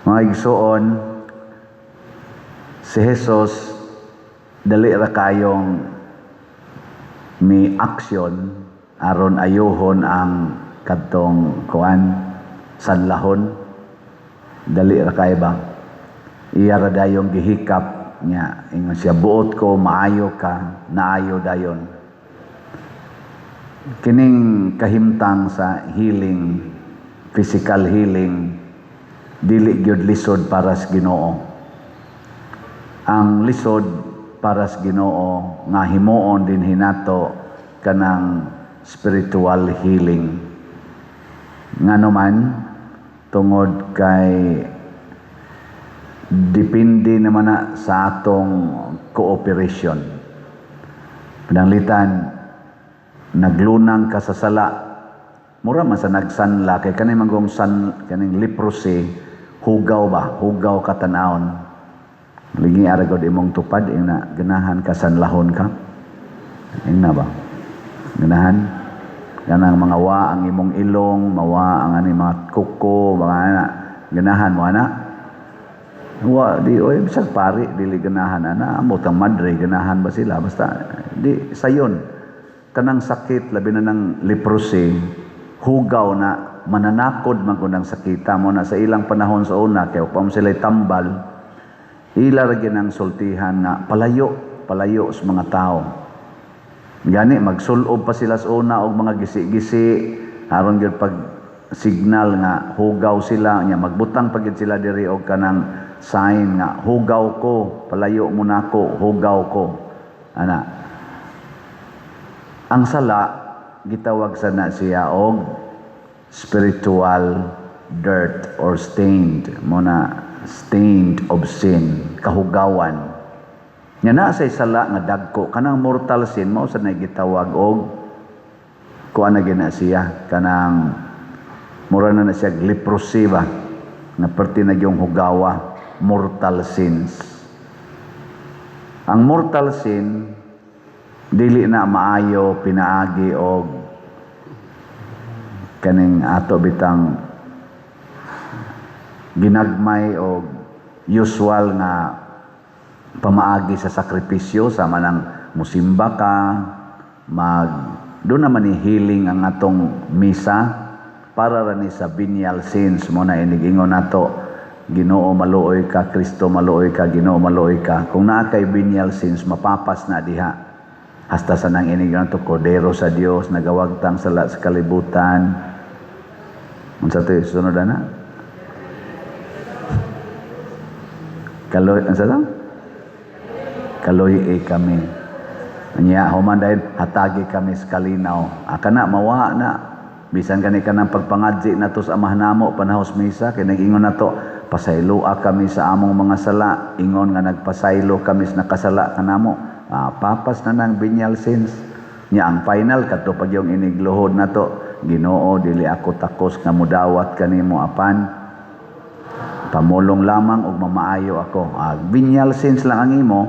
Mga igsuon, si Jesus dali ra kayong mi aksyon aron ayuhon ang kadtong kuan, sanlahon. Dali ra kay ba, iya ra dayong gihikap niya, ingon siya, "Buot ko, maayo ka." Naayo dayon. Kining kahimtang sa healing, physical healing, dili gyud lisod para sa Ginoo. Ang lisod para sa Ginoo nga himuon din hinato kanang spiritual healing. Ngano man? Tungod kay depende naman na sa atong cooperation. Pananglitan naglunang ka sa sala, mura man sa nagsanla, kay kani manggong san kaning leprosy, hugaw ba, hugaw ka tan-awon. Lingi ara gud imong tupad, ina ganahan ka sanlahon ka? Ingna ba ganahan kanang mga wa ang imong ilong, mawa ang ani mga kuko, mga ana, ganahan mo ana? Wa di oy, bisag pari dili ganahan ana. Amot ang madre, ganahan ba sila? Basta di sayon. Kanang sakit, labi na ng leprosy, hugaw na, mananakod man kun ang sakita mo na. Sa ilang panahon sa una, kay upang sila tambal, ila ra gyud ang sultihan nga palayo, palayo sa mga tao. Gani magsulob pa sila sa una og mga gisi-gisi aron gyud pag signal nga hugaw sila nya. Magbutang pa gyud sila diri og kanang sign nga hugaw ko, palayo mo nako, hugaw ko ana. Ang sala, gitawag sa na siya og spiritual dirt or stained mo na, stained of sin, kahugawan. Nya naa say sala nga dagko, kanang mortal sin, mao sa na gitawag og kuan na gina siya, kanang mura na na siya leprosy ba, nga perti na yung hugawa, mortal sins. Ang mortal sin dili na maayo pinaagi og kaning ato bitang ginagmay og usual nga pamaagi sa sakripisyo, sama ng musimba ka, mag doon naman ni healing ang atong misa para ra ni sa venial sins mo na. Inigingon nato, "Ginoo, maluoy ka. Kristo, maluoy ka. Ginoo, maluoy ka." Kung naa kay venial sins, mapapas na diha. Hasta sa nang inig nato, "Kordero sa Dios nagawagtang sala sa kalibutan." Unsa to sunod ana? Kaloy, unsa to? Kaloy kami. Nya human dahil hatagi kami sa kalinaw. Aka na mawa na. Bisan kani kanang pagpangadzi nato sa Amahan namo panahos misa, kay nag-ingon nato, "Pasayloa kami sa among mga sala, ingon nga nagpasaylo kami sa nakasala kanamo." Ah, papas na nang venial sins. Nya ang final kadto pag yung inigluhod nato, "Ginoo, dili ako takos nga mudawat kanimo, apan pamulong lamang ug mamaayo ako." Ah, venial sins lang ang imo,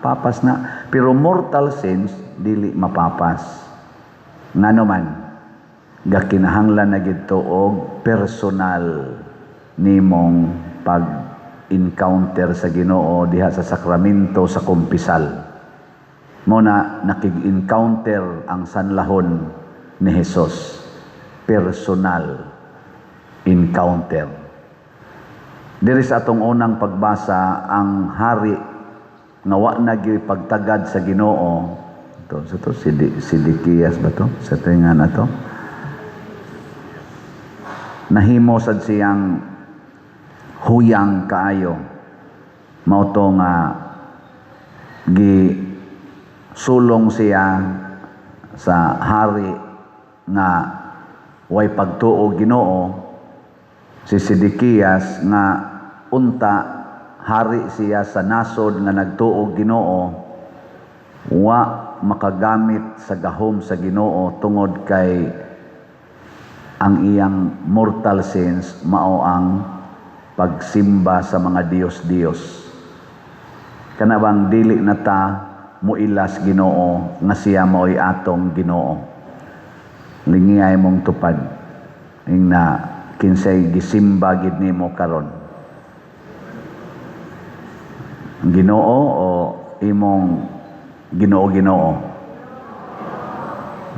papas na. Pero mortal sins dili mapapas. Ngano man? Gakinahanglan na gid to og personal nimong pag-encounter sa Ginoo diha sa sakramento sa kumpisal. Mo na nakig-encounter ang sanlahon ni Jesus. Personal encounter. Diri sa atong unang pagbasa, ang hari nga wa na gyud pagtagad sa Ginoo. To sa to si Sidikias ba to? Sa tinga na to. Nahimo sad siyang huyang kaayo. Mao to nga gi sulong siya sa hari nga way pagtuo Ginoo, si Sidikias, nga unta hari siya sa nasod nga nagtuo Ginoo, wa makagamit sa gahom sa Ginoo tungod kay ang iyang mortal sins mao ang pagsimba sa mga diyos-diyos. Kana bang dili na ta muilas Ginoo nga siya mao'y atong Ginoo? Lingiyay mong tupad. Ingna kinsay gisimba gid nimo karon? Ang Ginoo o imong Ginoo-Ginoo?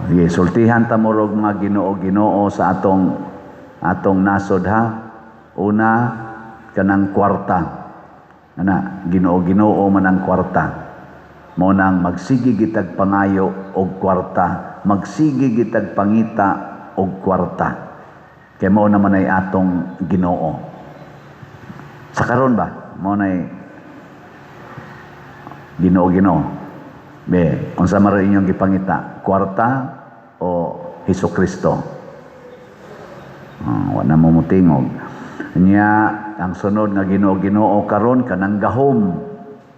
Sige, sultihan ta mo rog mga Ginoo-Ginoo sa atong nasod, ha. Una, kanang kwarta. Ana, Ginoo-Ginoo man ang kwarta. Mao nang magsige gitag pangayo og kwarta, magsige gitag pangita og kwarta. Kay mao naman ay atong Ginoo. Sa karon ba? Mao nay Ginoo Ginoo. Be, unsa man inyong gipangita? Kwarta o Hesus Kristo? Oh, wa na mo mutingog. Nya ang sunod nga Ginoo Ginoo karon, kanang gahom.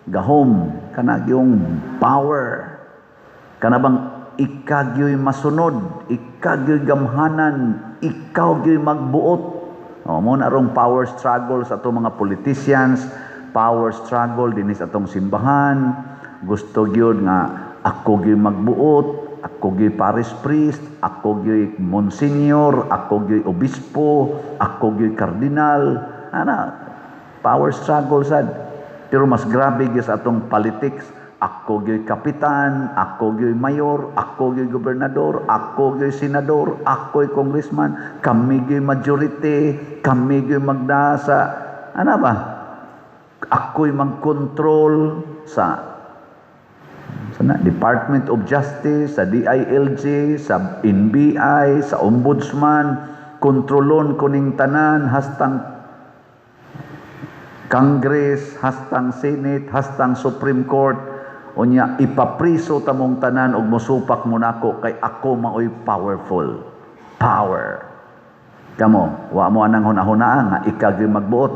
Gahom kana yung power. Kana bang ikaw gyoy masunod, ikaw gyoy gamhanan, ikaw gyoy magbuot. Oh, mao na rong power struggle sa atong mga politicians, power struggle dinhi sa atong simbahan. Gusto gyud nga ako gyoy magbuot, ako gyoy parish priest, ako gyoy monsignor, ako gyoy obispo, ako gyoy kardinal. Ana, power struggle sad. Pero mas grabe gyud sa atong politics. Ako gyoy kapitan, ako gyoy mayor, ako gyoy gobernador, ako gyoy senador, ako'y congressman, kami gyoy majority, kami gyoy magdasa. Ano ba? Ako'y magkontrol sa na, Department of Justice, sa DILG, sa NBI, sa Ombudsman, kontrolon kuning tanan hastang Congress, hastang Senate, hastang Supreme Court. Unya ipapriso tamong tanan og mosupak mo nako kay ako maoy powerful. Power. Kamo, wa mo anang hunahunaa nga ikaw gyud magbuot.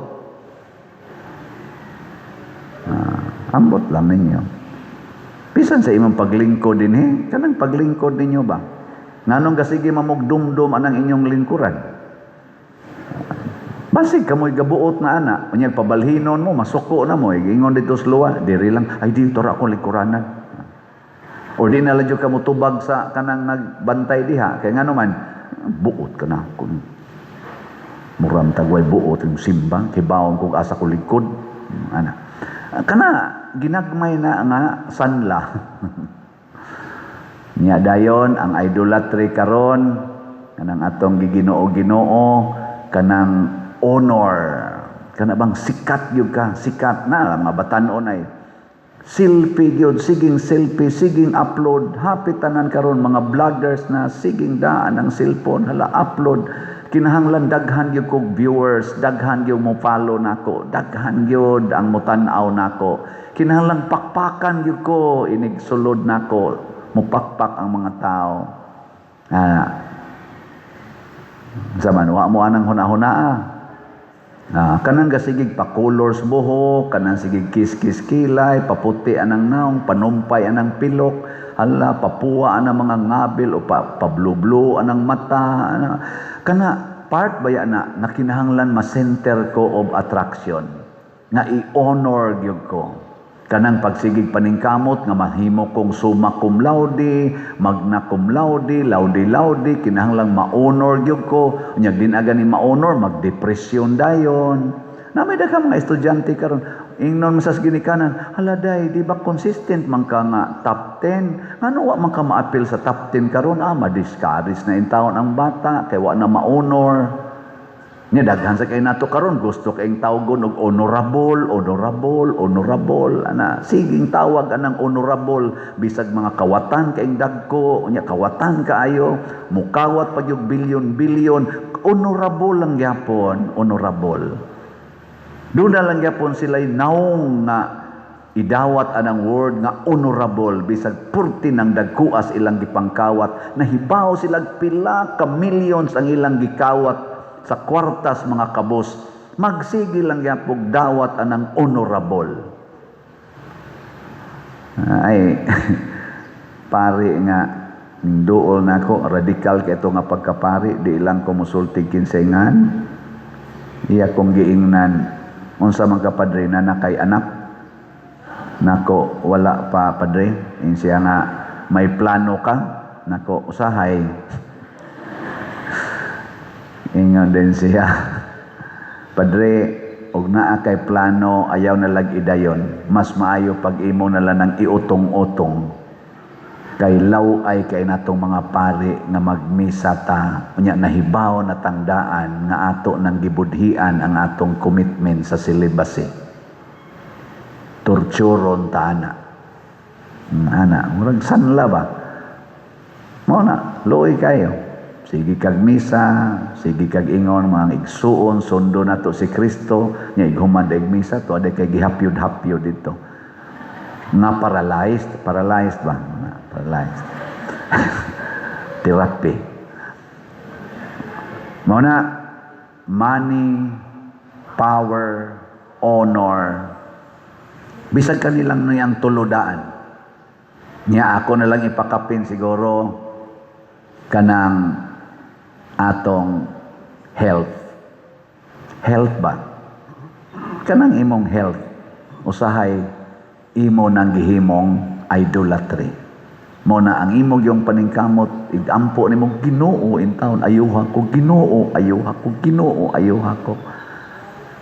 Ah, ambot lang ninyo. Bisan sa imong paglingkod dinhi, kanang paglingkod ninyo ba? Nganong gasige mamugdumdum anang inyong lingkuran? Basig kamoy gabuot na ana, unya pabalhinon mo, masuko na mo, ingon dito sa luwa, diri lang, ay, dito ra ako lingkuranan. O di na lang jud ka motubag sa kanang nagbantay diha, kay ngano man, buot ka na kun muram tagway buot yung simbang, kibawon kog asa ko lingkod, ana. Kana ginagmay na nga sanla. Nya dayon ang idolatry karon, kanang atong giginoo-ginoo, kanang honor, kana bang sikat gyud ka, sikat na mga batan-on ay selfie gyud, siging selfie, siging upload. Hapit tanan karon mga vloggers na, siging daan ang cellphone, hala, upload. Kinahanglan daghan gyud kog viewers, daghan gyud mo follow nako, daghan gyud ang motan-aw nako. Kinahanglan pakpakan gyud ko inig sulod nako, mupakpak ang mga tao. Ah, sa man wa mo anang hunahunaa. Ah, kanang gasigig pa colors buhok, kanang sigig kiss-kiss kilay, paputi anang naong, panumpay anang pilok, hala, papuwa anang mga ngabil o pa, pablu-blu anang mata. Ana, kana part ba na nga kinahanglan ma-center ko of attraction, nga i-honor gyud ko. Kanang pagsigig paningkamot nga mahimo kong summa cum laude, magna cum laude, laude laude, kinahanglang ma-honor gyud ko. Unya din aga ni ma-honor, magdepresyon dayon. Na may daghang mga estudyante karon, ingnon sa ginikanan, "Hala day, di ba consistent man ka nga top 10? Ngano wa man ka maapil sa top 10 karon?" Ah, ma-discourage na intawon ang bata kay wa na ma-honor. Nya daghan sa kay nato karon gusto kayong tawgon og honorable, honorable, honorable. Ana, siging tawag anang honorable bisag mga kawatan kayong dagko, unya kawatan kaayo, mukawat pa gyud bilyon bilyon, honorable lang gyapon, honorable. Doon na lang gyapon sila naong nga idawat anang word nga honorable bisag purti ng dagkuas ilang gipangkawat, nahibaw sila pila ka millions ang ilang gikawat sa kwartas mga kabos, magsige lang gyapog dawat anang honorable. Ay, pari nga duol nako, radikal kay ito nga pagkapari, di lang ko musulti kinsengan. Iya kong giingnan, "Unsa man ka, padre, na kay anak?" "Nako, wala pa, padre." Ingon siya nga, "May plano ka?" "Nako, usahay." Ingon din siya, "Padre, Og naa kay plano, ayaw na lag idayon. Mas maayo pag imo na lang ng iutong-utong. Kay law-ay kay natong mga pari nga magmisa ta, unya nahibaw na tangdaan nga ato nang gibudhian ang atong commitment sa celibacy. Torturon ta ana. Ana, murag sanla ba? Mao na, luoy kayo. Sige kag misa, sige kag ingon mga igsuon, sundo nato si Kristo, nya ighuman daig misa to aday kay gihapyod-hapyod dito. Nga paralyzed, paralyzed ba? Nga, paralyzed. Therapy. Mao na, money, power, honor, bisag kanilang niyang tuludaan. Niya ako na lang ipakapin siguro kanang atong health. Health ba? Kanang imong health, usahay imo nang gihimong idolatry. Mo na ang imong yung paningkamot, igampo nimo, "Ginoo, intawon ayuha ko, Ginoo, ayuha ko, Ginoo, ayuha ko."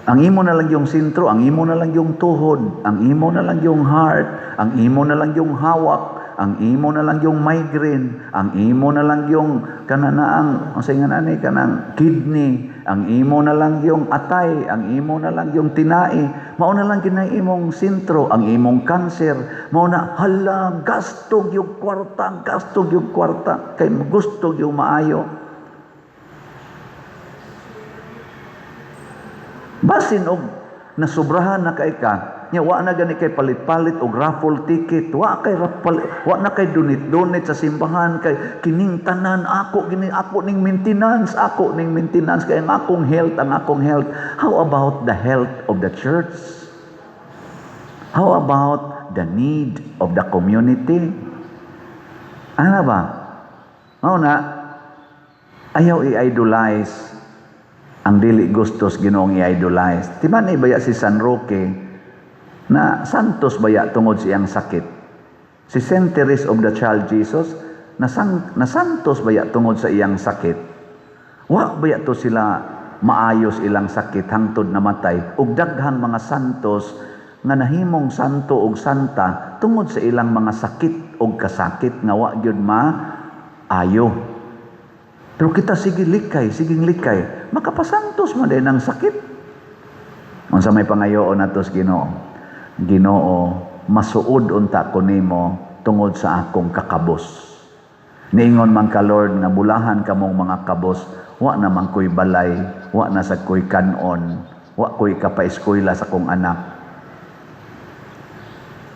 Ang imo na lang yung sentro, ang imo na lang yung tuhod, ang imo na lang yung heart, ang imo na lang yung hawak, ang imo na lang yung migraine, ang imo na lang yung kananaang, ang nga nani, kanang kidney, ang imo na lang yung atay, ang imo na lang yung tinai, mao na lang kinay imong sentro, ang imong cancer, mao na, hala, gastog yung kwarta, gastog yung kwarta, kay gusto yung maayo. Basin og nasubrahan na kay ka, nya wa na gani kay palit-palit og raffle ticket, wa kay raffle, wa na kay donate-donate sa simbahan kay kining tanan ako gini ako ning maintenance, ako ning maintenance kay ang akong health, ang akong health. How about the health of the church? How about the need of the community? Ana ba? Mao na ayaw i-idolize ang dili gustos Ginoong i-idolize. Di ba ni baya si San Roque na santos baya tungod sa iyang sakit? Si Saint Therese of the Child Jesus na santos baya tungod sa iyang sakit? Wa baya to sila maayos ilang sakit hangtod namatay, ug daghang mga santos nga nahimong santo ug santa tungod sa ilang mga sakit ug kasakit nga wa gyud maayo. Pero kita sige likay, sige likay, makapasantos man din ang sakit. Unsa may pangayoon nato sa Ginoo? Ginoo, masuod unta ko nimo tungod sa akong kakabos. Niingon man ka, Lord, nga bulahan kamong mga kabos, wa na man ko'y balay, wa na sa ko'y kanon, wa ko'y kapaeskwela sa kong anak.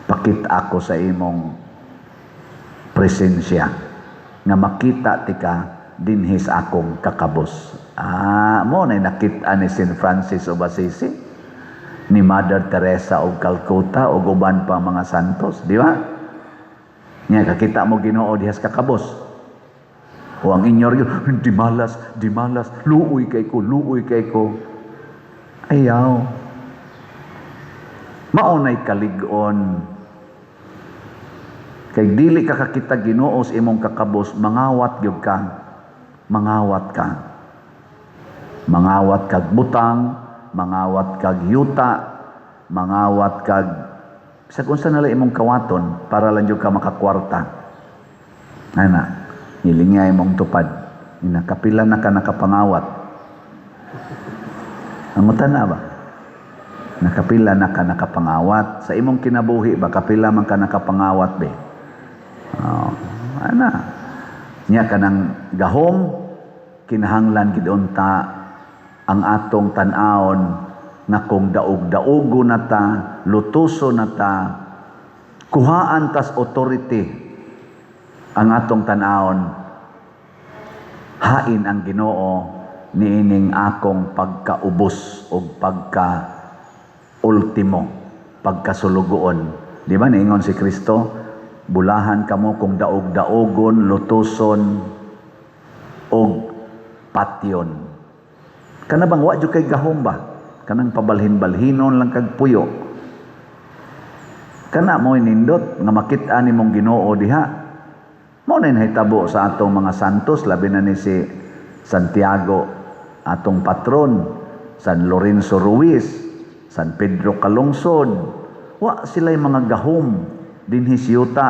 Pakita ako sa imong presensya nga makita tika dinhi sa akong kakabos. Mo na nakita ni Saint Francis of Assisi, ni Mother Teresa of Calcutta ug uban pa mga santos, di ba? Nya kakita mo Ginoo diha sa kakabos. O ang inyor yun, di malas, di malas, luoy kay ko, luoy kay ko. Ayaw. Maunay kalig-on. Kay dili ka kakita Ginoo sa imong kakabos, mangawat gyud ka. Mangawat ka. Mangawat kag butang, mangawat kag yuta, mangawat kag sa kung saan nala imong kawaton para lang jud ka makakwarta. Ana, nilingay imong tupad. Inakapila na ka nakapangawat. Angutan na ba? Nakapila na ka nakapangawat. Sa imong kinabuhi ba, kapila man ka nakapangawat be? Oh, ana. Nya kanang gahom, kinahanglan gid unta ang atong tan-awon nga kung daog-daogo na ta, lutuso na ta, kuhaan tas authority ang atong tan-awon, hain ang Ginoo niining akong pagkaubos o pagka ultimo, pagkasulugoon. Di ba niingon si Kristo, bulahan kamo kung daog-daogon, lutuson og patyon. Kana bang wa jud kay gahom ba? Kanang pabalhin-balhinon lang kag puyo. Kana mo'y nindot nga makit-an nimong Ginoo diha. Mao na nahitabo sa atong mga santos, labi na ni si Santiago, atong patron, San Lorenzo Ruiz, San Pedro Kalungsod. Wa sila'y mga gahom dinhi sa yuta,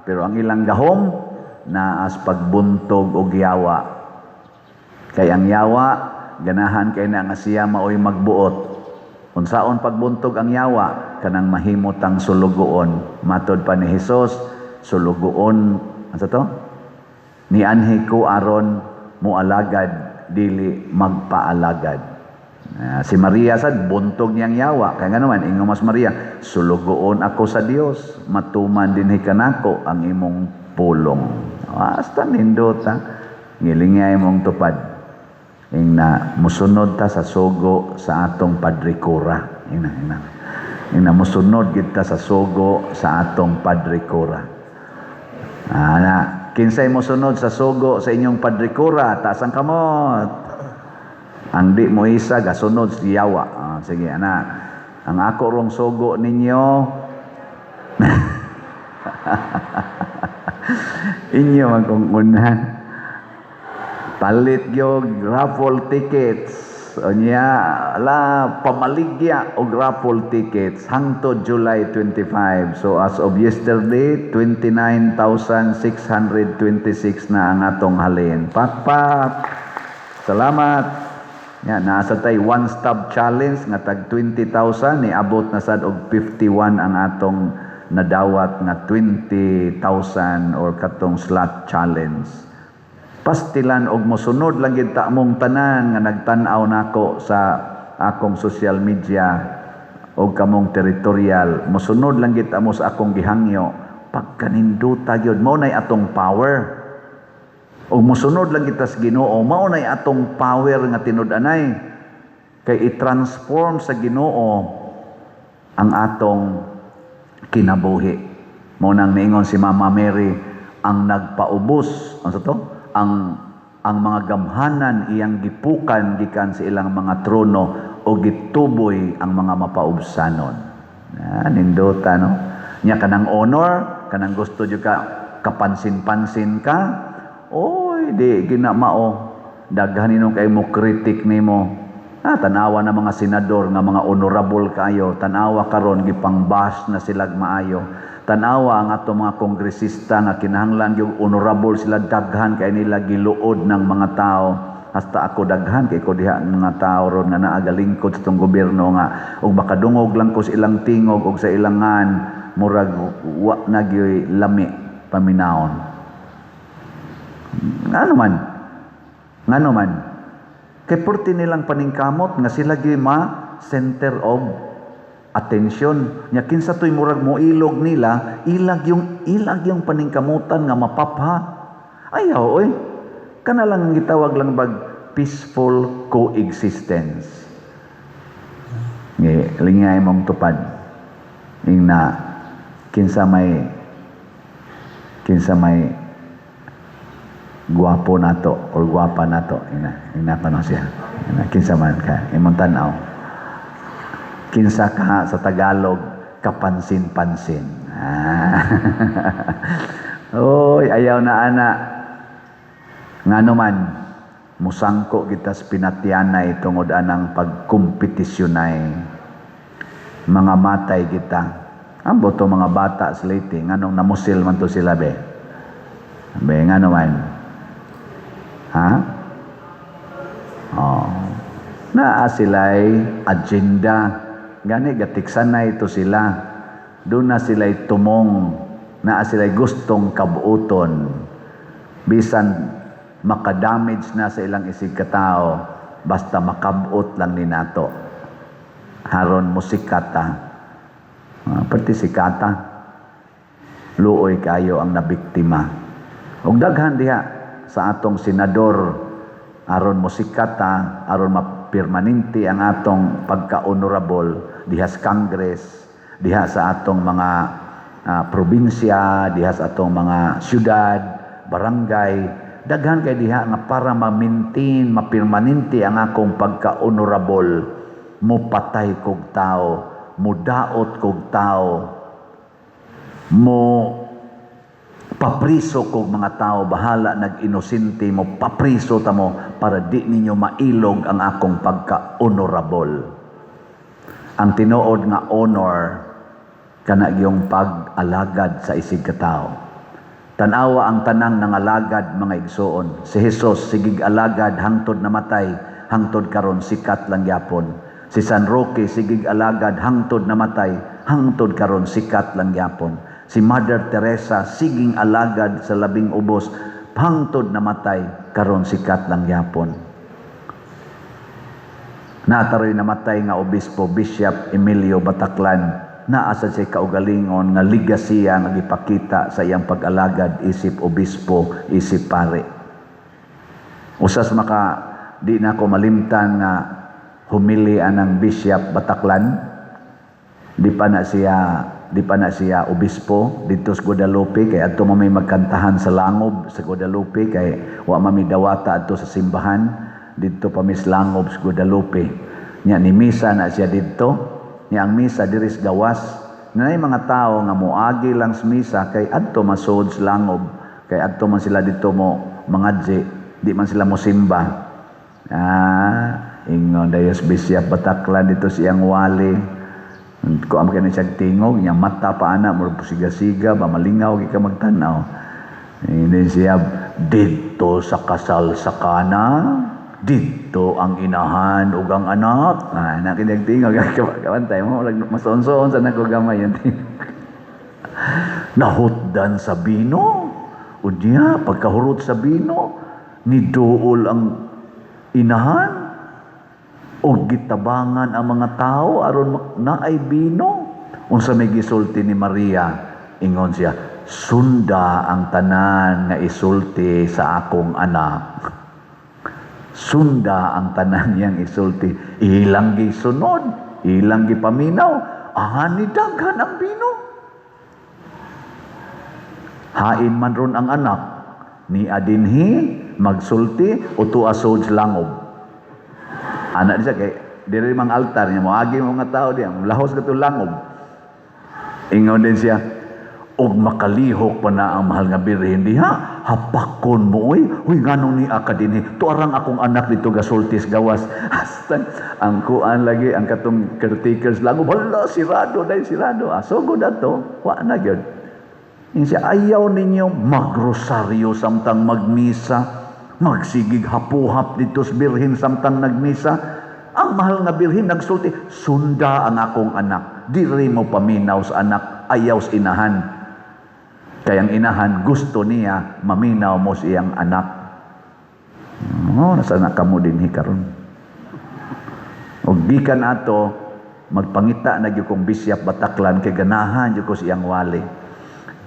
pero ang ilang gahom naa sa pagbuntog og yawa. Kay ang yawa ganahan kay na nga siya maoy magbuot. Unsaon pagbuntog ang yawa? Kanang mahimo tang sulugoon. Matod pa ni Hesus, sulugoon asa to? Nianhi ko aron moalagad, dili magpaalagad. Si Maria sad buntog niyang yawa. Kaya nga naman ingon mas Maria, sulugoon ako sa Dios, matuman dinhi kanako ang imong pulong. Hasta nindot ha. Ngilingay mong tupad. Ing na musunod ta sa sugo sa atong Padre Cura. Ing na, ing na. Ing na musunod gid ta sa sugo sa atong Padre Cura. Ana, kinsay mosunod sa sugo sa inyong Padre Cura, taas ang kamot. Ang di mo isa gasunod si yawa. Sige ana. Ang ako rong sugo ninyo inyo ang kung unan. Palit gyud raffle tickets. Unya, ala pamaligya og raffle tickets hangtod July 25. So as of yesterday, 29,626 na ang atong halin. Pakpak. Salamat. Ya, naa tay one stop challenge nga tag 20,000, niabot na sad og 51 ang atong nadawat nga 20,000 or katong slot challenge. Pastilan og mosunod lang gid ta mong tanan nga nagtan-aw nako sa akong social media og kamong territorial, mosunod lang gid ta mo sa akong gihangyo, pagkaninduta gyud. Mao nay atong power. Og mosunod lang kita sa Ginoo, mao nay atong power nga tinud-anay kay i-transform sa Ginoo ang atong kinabuhi. Mao nang niingon si Mama Mary, ang nagpaubos, ano to? Ang mga gamhanan iyang gipukan gikan sa ilang mga trono o gituboy ang mga mapaubsanon. Ah, nindota, no? Nya kanang honor, kanang gusto jud ka kapansin-pansin ka, oy, di gina mao. Daghan ninong kay mo critic nimo. Ah, tanawa na mga senador nga mga honorable kayo, tanawa karon gipang-bash na sila maayo. Tanawa ang ato mga kongresista nga kinahanglan yung honorable sila, daghan kay nila giluod ng mga tao. Hasta ako, daghan kay ko diha ang mga tao ron nga naagalingkod sa tong gobyerno nga og makadungog lang ko sa ilang tingog og sa ilangan, murag wa na gyoy lami paminawon. Ngano man? Ngano man? Kay purti nilang paningkamot nga sila gyud ma center of attention. Nya kinsa to'y murag moilog nila, ilag yung paningkamutan nga mapapha. Ayaw oy. Kana lang ang gitawag lang bag peaceful coexistence. Ngi lingay mong tupad. Ing na kinsa may guwapo nato or guwapa nato, ina pa no siya. Ina, kinsa man ka imong tan-aw, kinsa ka sa Tagalog kapansin-pansin? Ah. Oy, ayaw na ana. Ngano man, musangko kita sa pinatyanay tungod anang pagkompetisyonay. Mga matay kita. Ang boto mga bata sa Leyte, nganong namusil man to sila be? Be, ngano man? Ha? Oh. Naa sila'y agenda. Gani, gatiksanay ito sila. Doon na sila'y tumong. Naa sila'y gustong kabuuton. Bisan makadamage na sa ilang isig katao, basta makabot lang ni nato. Haron mo sikata. Pati sikata. Luoy kayo ang nabiktima. Ug daghan diha sa atong senador, aron mo sikata, aron mapirmanente ang atong pagka-honorable diha sa Congress, diha sa atong mga probinsya, diha sa atong mga syudad, barangay, daghan kay diha nga para ma-maintain, mapirmanente ang akong pagka-honorable, mupatay kog tao, mudaot kog tao, mo papriso kog mga tao, bahala nag-inosente, mo papriso ta mo para di ninyo mailog ang akong pagka-honorable. Ang tinuod nga honor kana gyung pag-alagad sa isig katawo. Tanawa ang tanang nangalagad, mga igsoon. Si Jesus sigig alagad hangtod namatay, hangtod karon sikat lang gyapon. Si San Roque sigig alagad hangtod namatay, hangtod karon sikat lang gyapon. Si Mother Teresa siging alagad sa labing ubos hangtod namatay, karon sikat lang gyapon. Naa taroy namatay nga obispo, Bishop Emilio Bataclan, naa sa siya kaugalingon nga ligasiya nga gipakita sa iyang pag-alagad isip obispo, isip pare. Usas maka di na ko malimtan nga homily anang Bishop Bataclan. Di pa na siya obispo didto sa Guadalupe, kay adto man may magkantahan sa langob sa Guadalupe, kay wa man mi dawata adto sa simbahan, didto pa mis langob sa Guadalupe. Nya ni misa na siya didto. Nya ang misa diri sa gawas, naay mga tao nga moagi lang sa misa kay adto masud sa langob, kay adto man sila didto mo mangadji, di man sila mo simba. Ingon dayos Bishop Bataclan didto siyang wali. Ko am kini siya tingog, nya mata pa ana murag siga-siga ba, malingaw gyud ka magtan-aw. Hindi siya didto sa kasal sa Kana, didto ang inahan ug ang anak. Ah, na kini tingog kabantay mo, masuon-suon sa nako gamay yung tingog. Nahutdan sa bino. Unya, pagkahurot sa bino, niduol ang inahan o gitabangan ang mga tao aron naay bino. Unsa may gisulti ni Maria? Ingon siya, "Sunda ang tanan nga isulti sa akong anak." Sunda ang tanan niyang isulti. Ilang gisunod, ilang gipaminaw, ani daghan ang bino. Hain man ron ang anak, ni adinhi magsulti o tuasod sa langob. Anak siya kay diri mang altar niya, moagi mo mga tao diya, lahos ka langob. Ingon din siya, og makalihok pa na ang mahal nga birhen diha, "Hapakon mo oy, huy, nganong ni ka dinhi? Tuarang akong anak dito gasultis gawas." Hasta ang kuan lagi, ang katong caretakers langob, "Hala, sirado dahil sirado." Ah, sugod ato, wa na gyud. Ingon siya, "Ayaw ninyo magrosaryo samtang magmisa, magsigig hapuhap dito sa birhen samtang nagmisa. Ang mahal nga birhen nagsulti, 'Sunda ang akong anak.' Diri mo paminaw sa anak, ayaw sa inahan." Kaya ang inahan gusto niya maminaw mo sa iyang anak. Oh, nasa na kamo dinhi karon? Og gikan ato, magpangita na gyud kong Bishop Bataclan kay ganahan gyud ko sa iyang wali.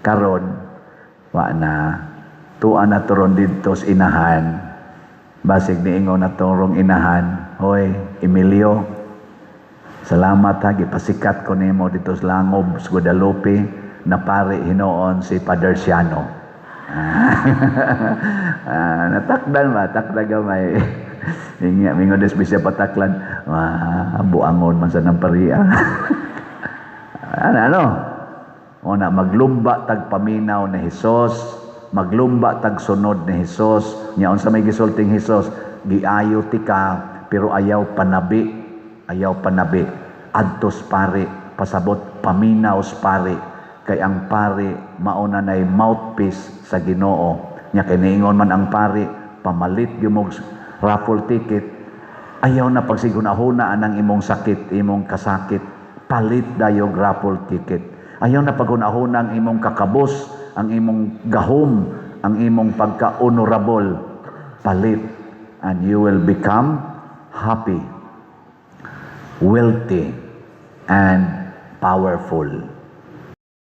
Karon wa na, tuwa na turon didto sa inahan. Basig niingon na torong inahan, "Hoy, Emilio, salamat ha, gipasikat ko nimo dito sa langob sa Guadalupe na pare hinuon si Father Siano." Ah, natakdan ba? Takda gamay. Inga, mingon des Bishop Bataclan, "Wah, buangon man sa ng pariya." Ano, ano? O na, maglumba tag paminaw ni Hesus, maglumba tag sunod ni Hesus. Nya unsa may gisulting Hesus? "Giayo tika pero ayaw panabi, ayaw panabi. Adtos pare, pasabot paminaw sa pare, kay ang pare mao na nay mouthpiece sa Ginoo." Nya kay niingon man ang pare, "Pamalit gyud mo raffle ticket. Ayaw na pagsigunahuna anang imong sakit, imong kasakit. Palit dayog raffle ticket. Ayaw na paghunahuna ang imong kakabos, ang imong gahom, ang imong pagka-honorable. Palit and you will become happy, wealthy, and powerful."